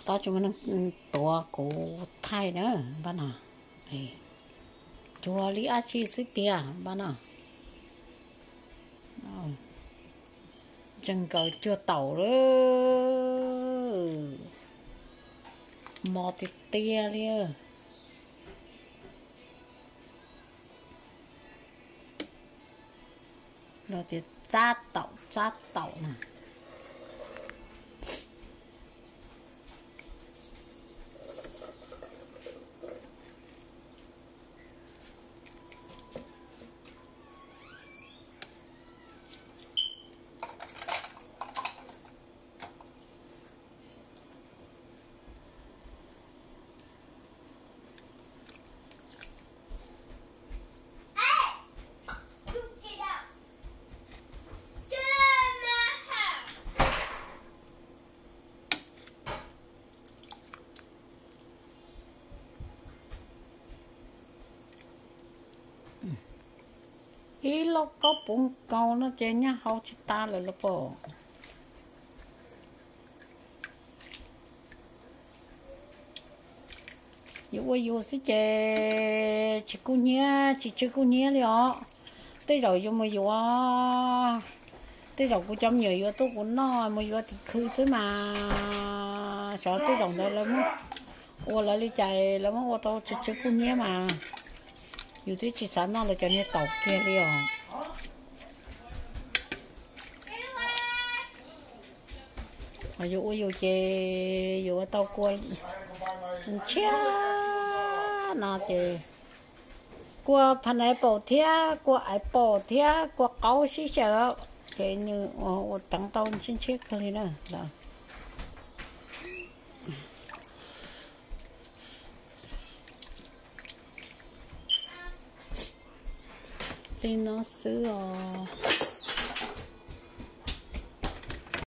Tab tsis muaj neeg tuav kuv thaij na npab no. Cuag li dab tsi xwb tiag npab no. Tseem nkaus cuag taum lawm. Mos tiag tiag li. Los tias txab taum txab taum na. Ib lauj kaub puv nkaus no ces nyab hau tsis tas lawm los pom. Yus ua yus xwb ces tsis kub hnyiab tsis tsw kub hnyiab li os. Tej zaum yuav mus yuav, tej zaum kuv cov me nyuam yuav tuaj kuv noj mus yuav tim khw xwb mas, xyov tej zaum ntawd lawv muab ua lawv li cas lawv muab ua tau tsw tsw kub hnyiab mas yus twb tsis xav noj lawv cov niag taum kiag li os. Yus ua yus ces yus ua tau kua ntshiab no ces kua pineapple thiab kua apple thiab kua qaub sib xyaw ces nws ua teev tau ntshiab ntshiab kawg li na. Li no xwb os.